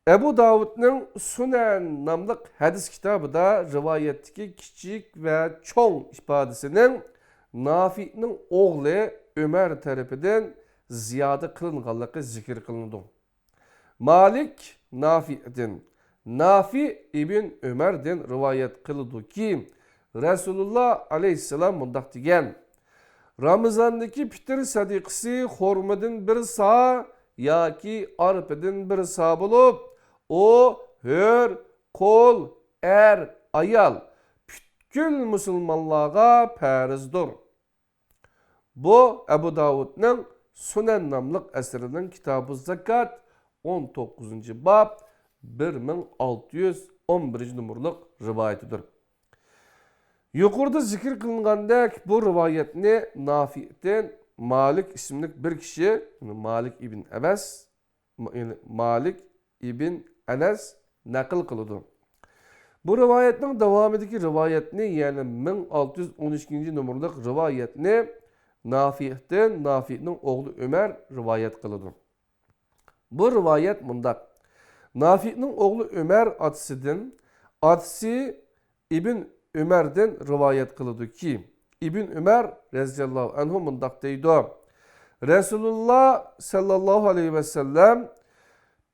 ئەبۇ داۋۇدنىڭ سۇنەن ناملىق ھەدىس كىتابىدا رىۋايەتتىكى كىچىك ۋە چوڭ ئىپادىسىنىڭ نافىئنىڭ ئوغلى ئۆمەر تەرىپىدىن زىيادە قىلىنغانلىقى زىكىر قىلىنىدۇ. مالىك نافىئدىن، نافىئ ئىبن ئۆمەردىن رىۋايەت قىلىدۇكى، رەسۇلۇللا ئەلەيھىسسالام مۇنداق دېگەن: رامىزاندىكى پىتىر سەدىقىسى خورمىدىن بىر سا ياكى ئارپىدىن بىر سا بولۇپ، ئۇ ھۆر، قۇل، ئەر، ئايال، پۈتكۈل مۇسۇلمانلارغا پەرزدۇر. بۇ ئەبۇ داۋۇدنىڭ سۇنەن ناملىق ئەسىرىنىڭ كىتابۇ زاكات، ئون توققۇزىنچى باب، بىر مىڭ ئالتە يۈز ئون بىرىنچى نومۇرلۇق رىۋايىتىدۇر. يۇقىرىدا زىكىر قىلىنغاندەك، بۇ رىۋايەتنى نافىئدىن مالىك ئىسىملىك بىر كىشى، مالىك ئىبن ئەنەس، يەنى مالىك ئىبن ئەنەس نەقىل قىلىدۇ. بۇ رىۋايەتنىڭ داۋامىدىكى رىۋايەتنى، يەنى مىڭ ئالتە يۈز ئون ئىككىنچى نومۇرلۇق رىۋايەتنى نافىئدىن، نافىئنىڭ ئوغلى ئۆمەر رىۋايەت قىلىدۇ. بۇ رىۋايەت مۇنداق: نافىئنىڭ ئوغلى ئۆمەر ئاتىسىدىن، ئاتىسى ئىبن ئۆمەردىن رىۋايەت قىلىدۇكى، ئىبن ئۆمەر رەزىياللاھۇ ئەنھۇ مۇنداق دەيدۇ: رەسۇلۇللا سەللەللاھۇ ئەلەيھى ۋەسەللەم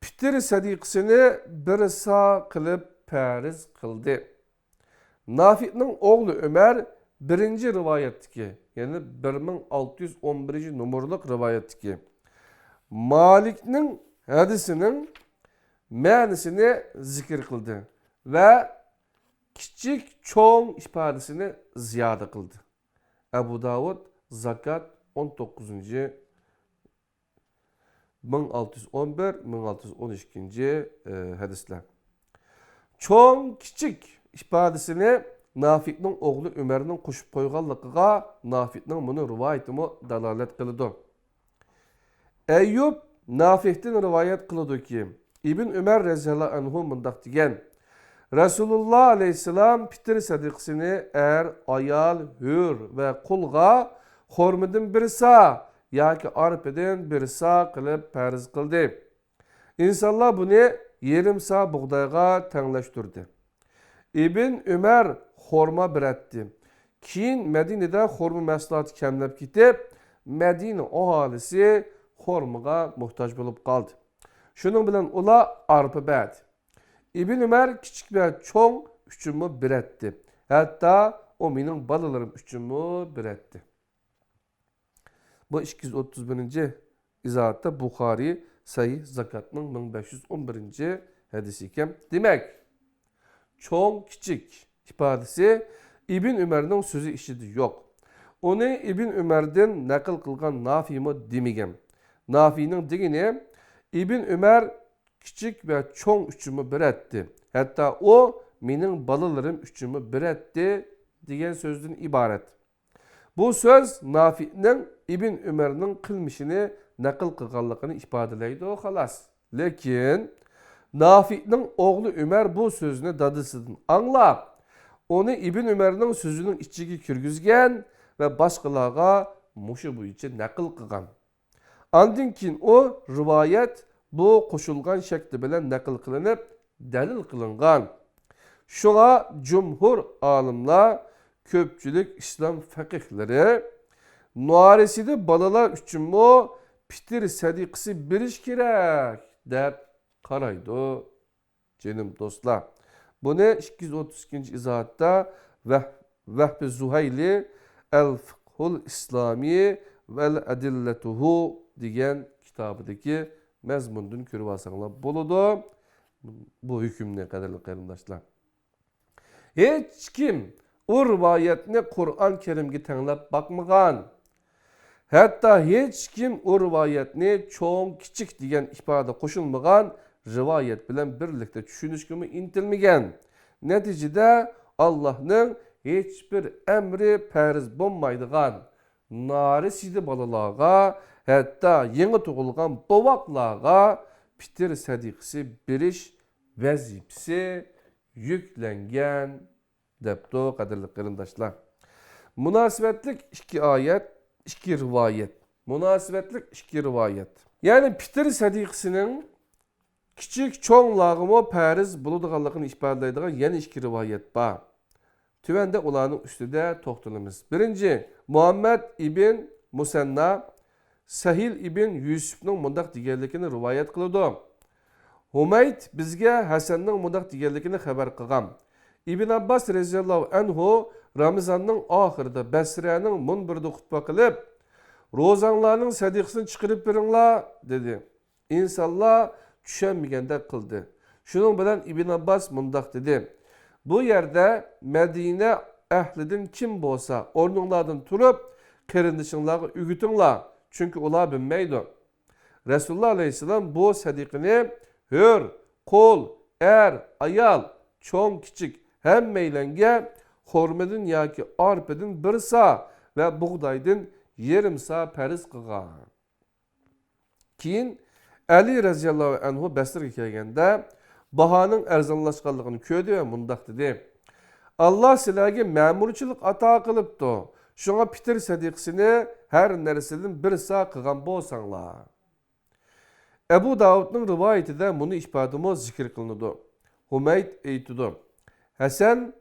پىتىر سەدىقىسىنى بىر سا قىلىپ پەرز قىلدى. نافىئنىڭ ئوغلى ئۆمەر بىرىنچى رىۋايەتتىكى، يەنى بىر مىڭ ئالتە يۈز ئون بىرىنچى نومۇرلۇق رىۋايەتتىكى مالىكنىڭ ھەدىسىنىڭ مەنىسىنى زىكىر قىلدى ۋە كىچىك، چوڭ ئىپادىسىنى زىيادە قىلدى. ئەبۇ داۋۇد، زاكات، ئون توققۇزىنچى، مىڭ ئالتە يۈز ئون بىر، مىڭ ئالتە يۈز ئون ئىككىنچى، ئە، ھەدىسلەر. چوڭ، كىچىك ئىپادىسىنى نافىئنىڭ ئوغلى ئۆمەرنىڭ قوشۇپ قويغانلىقىغا نافىئنىڭ مۇنۇ رىۋايىتىمۇ دالالەت قىلىدۇ. ئەييۇب نافىئدىن رىۋايەت قىلىدۇكى، ئىبن ئۆمەر رەزىياللاھۇ ئەنھۇ مۇنداق دېگەن: رەسۇلۇللا ئەلەيھىسسالام پىتىر سەدىقىسىنى ئەر، ئايال، ھۆر ۋە قۇلغا خورمىدىن بىر سا ياكى ئارپىدىن بىر سا قىلىپ پەرز قىلدى. ئىنسانلار بۇنى يېرىم سا بۇغدايغا تەڭلەشتۈردى. ئىبن ئۆمەر خورما بېرەتتى. كېيىن مەدىنىدە خورما مەھسۇلاتى كەملەپ كېتىپ، مەدىنە ئاھالىسى خورمىغا موھتاج بولۇپ قالدى. شۇنىڭ بىلەن ئۇلار ئارپا بەردى. ئىبن ئۆمەر كىچىك ۋە چوڭ ئۈچۈنمۇ بېرەتتى. ھەتتا ئۇ مېنىڭ بالىلىرىم ئۈچۈنمۇ بېرەتتى. بۇ ئىككى يۈز ئوتتۇز بىرىنچى ئىزاھاتتا بۇخارىي سەھىھ زاكاتنىڭ مىڭ بەش يۈز ئون بىرىنچى ھەدىسى ئىكەن. دېمەك، چوڭ، كىچىك ئىپادىسى ئىبن ئۆمەرنىڭ سۆزى ئىچىدە يوق. ئۇنى ئىبن ئۆمەردىن نەقىل قىلغان نافىمۇ دېمىگەن. نافىنىڭ دېگىنى، ئىبن ئۆمەر كىچىك ۋە چوڭ ئۈچۈنمۇ بېرەتتى. ھەتتا ئۇ مېنىڭ بالىلىرىم ئۈچۈنمۇ بېرەتتى دېگەن سۆزدىن ئىبارەت. بۇ سۆز نافىئنىڭ ئىبن ئۆمەرنىڭ قىلمىشىنى نەقىل قىلغانلىقىنى ئىپادىلەيدۇ، خالاس. لېكىن نافىئنىڭ ئوغلى ئۆمەر بۇ سۆزنى دادىسىدىن ئاڭلاپ، ئۇنى ئىبن ئۆمەرنىڭ سۆزىنىڭ ئىچىگە كىرگۈزگەن ۋە باشقىلارغا مۇشۇ بويىچە نەقىل قىلغان. ئاندىن كېيىن ئۇ رىۋايەت بۇ قوشۇلغان شەكلى بىلەن نەقىل قىلىنىپ، دەلىل قىلىنغان. شۇڭا جۇمھۇر ئالىملار، كۆپچىلىك ئىسلام فەقىھلىرى نارەسىدە بالىلار ئۈچۈنمۇ پىتىر سەدىقىسى بېرىش كېرەك، دەپ قارايدۇ. جېنىم دوستلار، بۇنى ئىككى يۈز ئوتتۇز ئىككىنچى ئىزاھاتتا ۋەھ-، ۋەھبى زۇھەيلى ئەل فىقھۇل ئىسلامى ۋەل ئەدىللەتۇھۇ دېگەن كىتابىدىكى مەزمۇندىن كۆرۈۋالساڭلار بولىدۇ بۇ ھۆكۈمنى، قەدىرلىك قېرىنداشلار. ھېچكىم ئۇ رىۋايەتنى قۇرئان كەرىمگە تەڭلەپ باقمىغان. ھەتتا ھېچكىم ئۇ رىۋايەتنى چوڭ، كىچىك دېگەن ئىپادە قوشۇلمىغان رىۋايەت بىلەن بىرلىكتە چۈشىنىشكىمۇ ئىنتىلمىگەن. نەتىجىدە، ئاللاھنىڭ ھېچبىر ئەمرى پەرز بولمايدىغان نارەسىدە بالىلارغا، ھەتتا يېڭى تۇغۇلغان بوۋاقلارغا پىتىر سەدىقىسى بېرىش ۋەزىپىسى يۈكلەنگەن، دەپتۇ، قەدىرلىك قېرىنداشلار. مۇناسىۋەتلىك ئىككى ئايەت، ئىككى رىۋايەت. مۇناسىۋەتلىك ئىككى رىۋايەت. يەنى پىتىر سەدىقىسىنىڭ كىچىك چوڭلارغىمۇ پەرز بولىدىغانلىقىنى ئىپادىلەيدىغان يەنە ئىككى رىۋايەت بار. تۆۋەندە ئۇلارنىڭ ئۈستىدە توختىلىمىز. بىرىنچى، مۇھەممەد ئىبن مۇسەننا سەھىل ئىبن يۈسۈپنىڭ مۇنداق دېگەنلىكىنى رىۋايەت قىلىدۇ. ھۇمەيد بىزگە ھەسەننىڭ مۇنداق دېگەنلىكىنى خەۋەر قىلغان. ئىبن ئابباس رەزىياللاھۇ ئەنھۇ رامىزاننىڭ ئاخىرىدا بەسرەنىڭ مۇنبىرىدا خۇتبە قىلىپ، روزاڭلارنىڭ سەدىقىسىنى چىقىرىپ بېرىڭلار، دېدى. ئىنسانلار چۈشەنمىگەندەك قىلدى. شۇنىڭ بىلەن ئىبن ئابباس مۇنداق دېدى، بۇ يەردە مەدىنە ئەھلىدىن كىم بولسا، ئورنۇڭلاردىن تۇرۇپ، قېرىندىشىڭلارغا ئۆگىتىڭلار، چۈنكى ئۇلار بىلمەيدۇ. رەسۇلۇللا ئەلەيھىسسالام بۇ سەدىقىنى ھۆر، قۇل، ئەر، ئايال، چوڭ، كىچىك، ھەممەيلەنگە خورمىدىن ياكى ئارپىدىن بىر سا ۋە بۇغدايدىن يېرىم سا پەرز قىلغان. كېيىن ئەلى رەزىياللاھۇ ئەنھۇ بەسرىگە كەلگەندە، باھانىڭ ئەرزانلاشقانلىقىنى كۆردى ۋە مۇنداق دېدى، ئاللا سىلەرگە مەمۇرچىلىق ئاتا قىلىپتۇ، شۇڭا پىتىر سەدىقىسىنى ھەر نەرسىدىن بىر سا قىلغان بولساڭلار. ئەبۇ داۋۇدنىڭ رىۋايىتىدە مۇنۇ ئىپادىمۇ زىكىر قىلىنىدۇ. ھۇمەيد ئېيتىدۇ، ھەسەن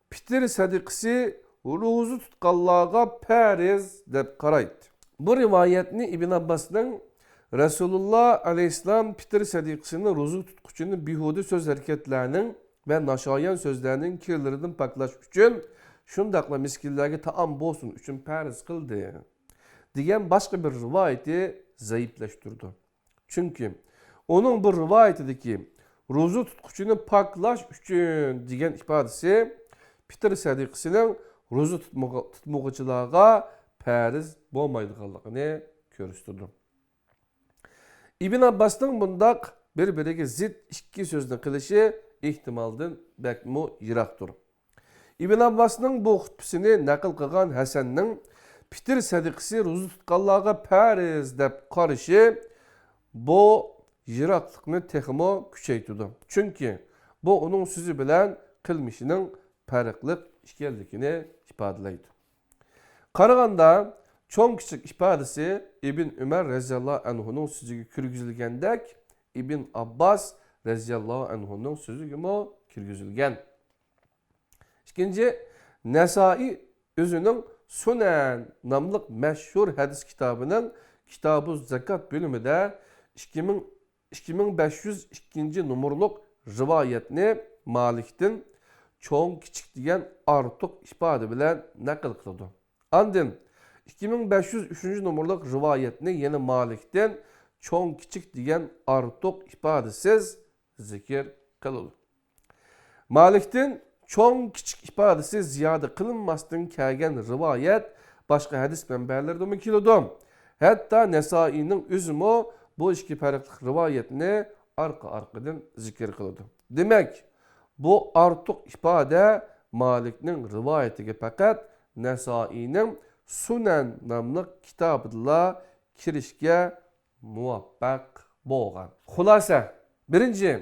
پىتىر سەدىقىسى روزا تۇتقانلارغا پەرز دەپ قارايتتى. بۇ رىۋايەتنى ئىبن ئابباسنىڭ رەسۇلۇللا ئەلەيھىسسالام پىتىر سەدىقىسىنى روزا تۇتقۇچىنى بىھۇدە سۆز ھەرىكەتلەرنىڭ ۋە ناشايان سۆزلەرنىڭ كىرلىرىدىن پاكلاش ئۈچۈن، شۇنداقلا مىسكىنلەرگە تائام بولسۇن ئۈچۈن پەرز قىلدى، دېگەن باشقا بىر رىۋايىتى زەئىپلەشتۈرىدۇ. چۈنكى ئۇنىڭ بۇ رىۋايىتىدىكى روزا تۇتقۇچىنى پاكلاش ئۈچۈن دېگەن ئىپادىسى پىتىر سەدىقىسىنىڭ روزا تۇتمىغۇ-، تۇتمىغۇچىلارغا پەرز بولمايدىغانلىقىنى كۆرسىتىدۇ. ئىبن ئابباسنىڭ بۇنداق بىر-بىرىگە زىت ئىككى سۆزنى قىلىشى ئېھتىمالدىن بەكمۇ يىراقتۇر. ئىبن ئابباسنىڭ بۇ خۇتبىسىنى نەقىل قىلغان ھەسەننىڭ پىتىر سەدىقىسى روزا تۇتقانلارغا پەرز دەپ قارىشى بۇ يىراقلىقنى تېخىمۇ كۈچەيتىدۇ. چۈنكى بۇ ئۇنىڭ سۆزى بىلەن قىلمىشىنىڭ پەرقلىق ئىكەنلىكىنى ئىپادىلەيدۇ. قارىغاندا، چوڭ كىچىك ئىپادىسى ئىبن ئۆمەر رەزىياللاھۇ ئەنھۇنىڭ سۆزىگە كىرگۈزۈلگەندەك، ئىبن ئابباس رەزىياللاھۇ ئەنھۇنىڭ سۆزىگىمۇ كىرگۈزۈلگەن. ئىككىنچى، نەسائىي ئۆزىنىڭ سۇنەن ناملىق مەشھۇر ھەدىس كىتابىنىڭ كىتابۇ زاكات بۆلۈمىدە ئىككى مىڭ، ئىككى مىڭ بەش يۈز ئىككىنچى نومۇرلۇق رىۋايەتنى مالىكتىن چوڭ كىچىك دېگەن ئارتۇق ئىپادە بىلەن نەقىل قىلىدۇ. ئاندىن ئىككى مىڭ بەش يۈز ئۈچىنچى نومۇرلۇق رىۋايەتنى يەنە مالىكتىن چوڭ كىچىك دېگەن ئارتۇق ئىپادىسىز زىكىر قىلىدۇ. مالىكتىن چوڭ كىچىك ئىپادىسى زىيادە قىلىنماستىن كەلگەن رىۋايەت باشقا ھەدىس مەنبەلىرىدىمۇ كېلىدۇ. ھەتتا نەسائىينىڭ ئۆزىمۇ بۇ ئىككى پەرقلىق رىۋايەتنى ئارقا-ئارقىدىن زىكىر قىلىدۇ. دېمەك، بۇ ئارتۇق ئىپادە مالىكنىڭ رىۋايىتىگە پەقەت نەسائىينىڭ سۇنەن ناملىق كىتابىدىلا كىرىشكە مۇۋەپپەق بولغان. خۇلاسە، بىرىنچى،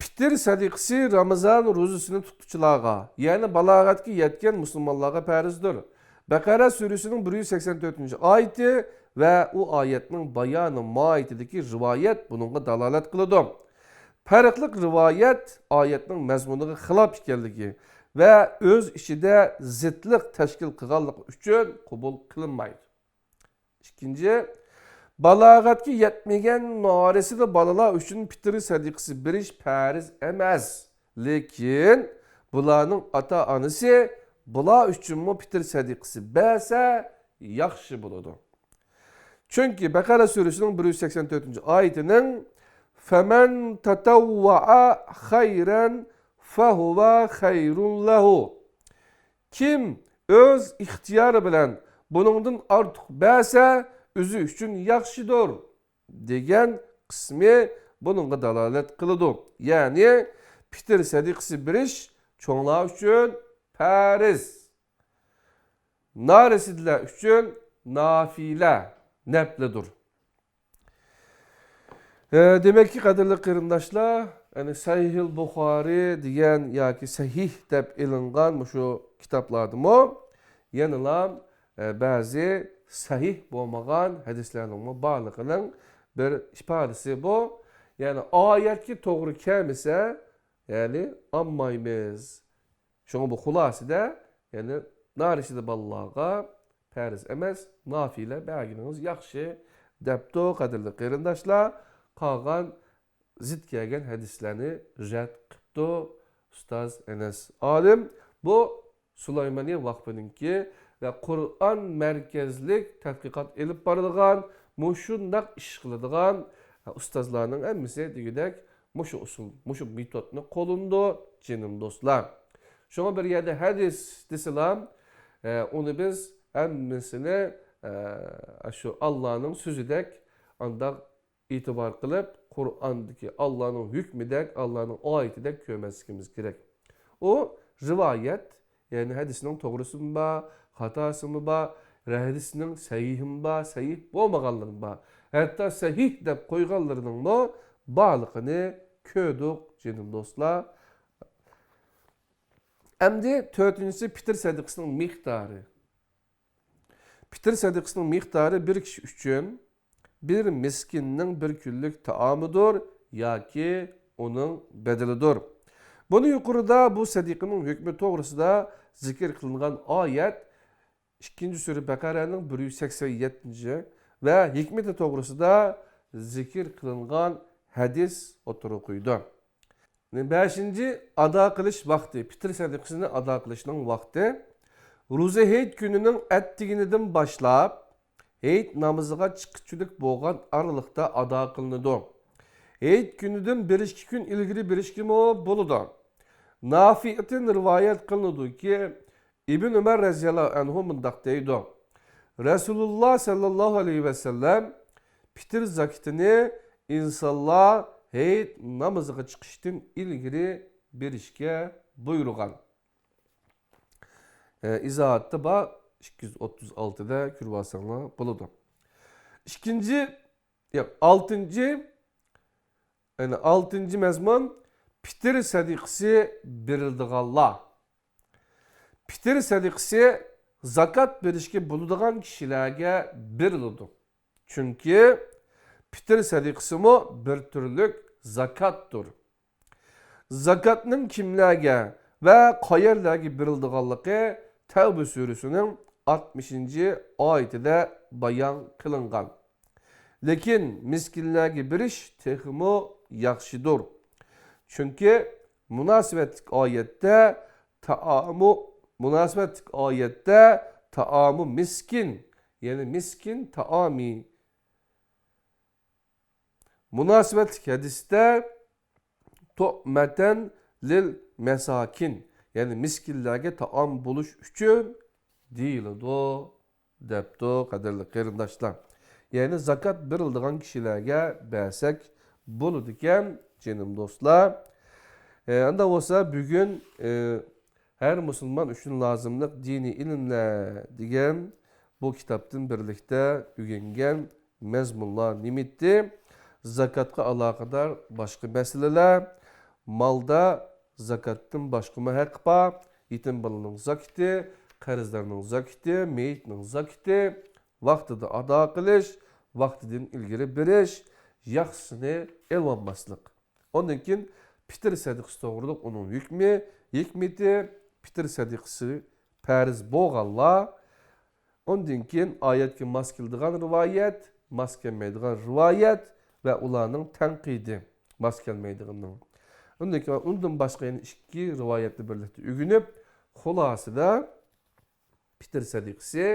پىتىر سەدىقىسى رامىزان روزىسىنى تۇتقۇچىلارغا، يەنى بالاغەتكە يەتكەن مۇسۇلمانلارغا پەرزدۇر. بەقەرە سۈرىسىنىڭ بىر يۈز سەكسەن تۆتىنچى ئايىتى ۋە ئۇ ئايەتنىڭ بايانى ماھىيىتىدىكى رىۋايەت بۇنىڭغا دالالەت قىلىدۇ. پەرقلىق رىۋايەت ئايەتنىڭ مەزمۇنىغا خىلاپ ئىكەنلىكى ۋە ئۆز ئىچىدە زىتلىق تەشكىل قىلغانلىقى ئۈچۈن قوبۇل قىلىنمايدۇ. ئىككىنچى، بالاغەتكە يەتمىگەن نارەسىدە بالىلار ئۈچۈن پىتىر سەدىقىسى بېرىش پەرز ئەمەس. لېكىن بۇلارنىڭ ئاتا-ئانىسى بۇلار ئۈچۈنمۇ پىتىر سەدىقىسى بەرسە ياخشى بولىدۇ. چۈنكى بەقەرە سۈرىسىنىڭ بىر يۈز سەكسەن تۆتىنچى ئايىتىنىڭ، فَمَن تَطَوَّعَ خَيْرًا فَهُوَ خَيْرٌ لَهُ، كىم ئۆز ئىختىيارى بىلەن بۇنىڭدىن ئارتۇق بەرسە، ئۆزى ئۈچۈن ياخشىدۇر، دېگەن قىسمى بۇنىڭغا دالالەت قىلىدۇ. يەنى پىتىر سەدىقىسى بېرىش چوڭلار ئۈچۈن پەرز، نارەسىدىلەر ئۈچۈن نافىلە، نەپلىدۇر. ئە، دېمەككى، قەدىرلىك قېرىنداشلار، يەنى سەھىھىل بۇخارى دېگەن ياكى سەھىھ دەپ ئېلىنغان مۇشۇ كىتابلاردىمۇ يەنىلا، ئە، بەزى سەھىھ بولمىغان ھەدىسلەرنىڭمۇ بارلىقىنىڭ بىر ئىپادىسى بۇ. يەنى ئايەتكە توغرا كەلمىسە، يەنى ئالمايمىز. شۇڭا بۇ خۇلاسىدە، يەنى نارەسىدە بالىلارغا پەرز ئەمەس، نافىلە بەرگىنىڭىز ياخشى، دەپتۇ، قەدىرلىك قېرىنداشلار. قالغان زىت كەلگەن ھەدىسلەرنى رەت قىپتۇ ئۇستاز ئەنەس ئالىم. بۇ سۇلايمانىيە ۋاقپىنىڭكى ۋە قۇرئان مەركەزلىك تەتقىقات ئېلىپ بارىدىغان، مۇشۇنداق ئىش قىلىدىغان ئۇستازلارنىڭ ھەممىسى دېگۈدەك مۇشۇ ئۇسۇل، مۇشۇ مېتودنى قوللىنىدۇ، جېنىم دوستلار. شۇڭا بىر يەردە ھەدىس دېسىلا، ئە، ئۇنى بىز ھەممىسىنى، ئە، شۇ ئاللانىڭ سۆزىدەك ئانداق ئېتىبار قىلىپ، قۇرئاندىكى ئاللانىڭ ھۆكمىدەك، ئاللانىڭ ئايىتىدەك كۆرمەسلىكىمىز كېرەك. ئۇ رىۋايەت، يەنى ھەدىسنىڭ توغرىسىمۇ بار، خاتاسىمۇ بار، ھەدىسنىڭ سەھىھىمۇ بار، سەھىھ بولمىغانلىرىمۇ بار. ھەتتا سەھىھ دەپ قويغانلىرىنىڭمۇ بارلىقىنى كۆردۇق، جېنىم دوستلار. ئەمدى تۆتىنچىسى، پىتىر سەدىقىسىنىڭ مىقدارى. پىتىر سەدىقىسىنىڭ مىقدارى بىر كىشى ئۈچۈن بىر مىسكىننىڭ بىر كۈنلۈك تائامىدۇر ياكى ئۇنىڭ بەدىلىدۇر. بۇنى يۇقىرىدا بۇ سەدىقىنىڭ ھۆكمى توغرىسىدا زىكىر قىلىنغان ئايەت، ئىككىنچى سۈرە بەقەرەنىڭ بىر يۈز سەكسەن يەتتىنچى ۋە ھېكمىتى توغرىسىدا زىكىر قىلىنغان ھەدىس ئوتتۇرىغا قويىدۇ. بەشىنچى، ئادا قىلىش ۋاقتى. پىتىر سەدىقىسىنى ئادا قىلىشنىڭ ۋاقتى روزا ھېيت كۈنىنىڭ ئەتىگىنىدىن باشلاپ، ھېيت نامىزىغا چىققۇچىلىك بولغان ئارىلىقتا ئادا قىلىنىدۇ. ھېيت كۈنىدىن بىر ئىككى كۈن ئىلگىرى بېرىشكىمۇ بولىدۇ. نافىئتىن رىۋايەت قىلىنىدۇكى، ئىبن ئۆمەر رەزىياللاھۇ ئەنھۇ مۇنداق دەيدۇ، رەسۇلۇللا سەللەللاھۇ ئەلەيھى ۋەسەللەم پىتىر زاكىتىنى ئىنسانلار ھېيت نامىزىغا چىقىشتىن ئىلگىرى بېرىشكە بۇيرۇغان. ئە، ئىزاھاتتا بار، ئىككى يۈز ئوتتۇز ئالتىدا كۆرۈۋالساڭلار بولىدۇ. ئىككىنچى، ياق، ئالتىنچى، يەنى ئالتىنچى مەزمۇن، پىتىر سەدىقىسى بېرىلىدىغانلار. پىتىر سەدىقىسى زاكات بېرىشكە بولىدىغان كىشىلەرگە بېرىلىدۇ. چۈنكى پىتىر سەدىقىسىمۇ بىر تۈرلۈك زاكاتتۇر. زاكاتنىڭ كىملەرگە ۋە قەيەرلەرگە بېرىلىدىغانلىقى تەۋبە سۈرىسىنىڭ ئاتمىشىنچى ئايىتىدە بايان قىلىنغان. لېكىن مىسكىنلەرگە بېرىش تېخىمۇ ياخشىدۇر. چۈنكى مۇناسىۋەتلىك ئايەتتە تائامۇ، مۇناسىۋەتلىك ئايەتتە تائامۇ مىسكىن، يەنى مىسكىن تائامى. مۇناسىۋەتلىك ھەدىستە تۇئمەتەن لىل مەساكىن، يەنى مىسكىنلەرگە تائام بولۇش ئۈچۈن دېيىلىدۇ، دەپتۇ، قەدىرلىك قېرىنداشلار. يەنى زاكات بېرىلىدىغان كىشىلەرگە بەرسەك بولىدىكەن، جېنىم دوستلار. ئە، ئاندا بولسا بۈگۈن، ئە، ھەر مۇسۇلمان ئۈچۈن لازىملىق دىنىي ئىلىملەر دېگەن بۇ كىتابتىن بىرلىكتە ئۆگەنگەن مەزمۇنلار نېمىتى؟ زاكاتقا ئالاقىدار باشقا مەسىلىلەر، مالدا زاكاتتىن باشقىمۇ ھەق بار، يېتىم بالىنىڭ زاكىتى، قەرزدارنىڭ زاكىتى، مېيىتنىڭ زاكىتى، ۋاقتىدا ئادا قىلىش، ۋاقتىدىن ئىلگىرى بېرىش، ياخشىسىنى ئېلىۋالماسلىق. ئاندىن كېيىن پىتىر سەدىقىسى توغرۇلۇق ئۇنىڭ ھۆكمى، ھېكمىتى، پىتىر سەدىقىسى پەرز بولغانلار ئۇندىن كېيىن ئايەتكە ماس كېلىدىغان رىۋايەت، ماس كەلمەيدىغان رىۋايەت ۋە ئۇلارنىڭ تەنقىدى، ماس كەلمەيدىغىنىنىڭ. ئۇندىن كېيىن ئۇندىن باشقا يەنە ئىككى رىۋايەتنى بىرلىكتە ئۆگىنىپ، خۇلاسىدا پىتىر سەدىقىسى،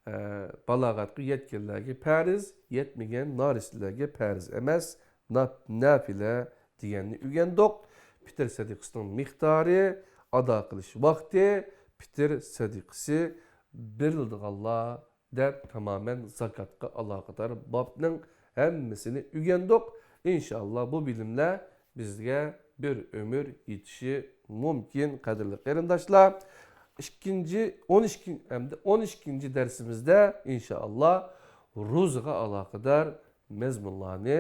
ئە، بالاغەتكە يەتكەنلەرگە پەرز، يەتمىگەن نارەسىلەرگە پەرز ئەمەس، ناپ-، نافىلە دېگەننى ئۆگەندۇق. پىتىر سەدىقىسىنىڭ مىقدارى، ئادا قىلىش ۋاقتى، پىتىر سەدىقىسى بېرىلىدىغانلار دەپ تامامەن زاكاتقا ئالاقىدار بابنىڭ ھەممىسىنى ئۆگەندۇق. ئىنشائاللا بۇ بىلىملەر بىزگە بىر ئۆمۈر يېتىشى مۇمكىن، قەدىرلىك قېرىنداشلار. ئىككىنچى، ئون ئىككىنچى، ئەمدى ئون ئىككىنچى دەرسىمىزدە ئىنشائاللا روزىغا ئالاقىدار مەزمۇنلارنى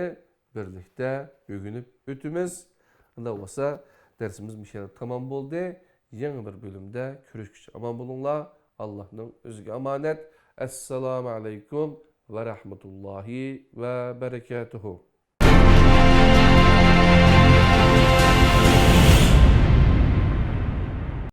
بىرلىكتە ئۆگىنىپ ئۆتىمىز. ئۇنداق بولسا، دەرسىمىز مۇشۇ يەردە تامام بولدى. يېڭى بىر بۆلۈمدە كۆرۈشكىچە ئامان بولۇڭلار. ئاللاھنىڭ ئۆزىگە ئامانەت. ئەسسالامۇ ئەلەيكۇم ۋە رەھمەتۇللاھى ۋە بەرەكاتۇھۇ.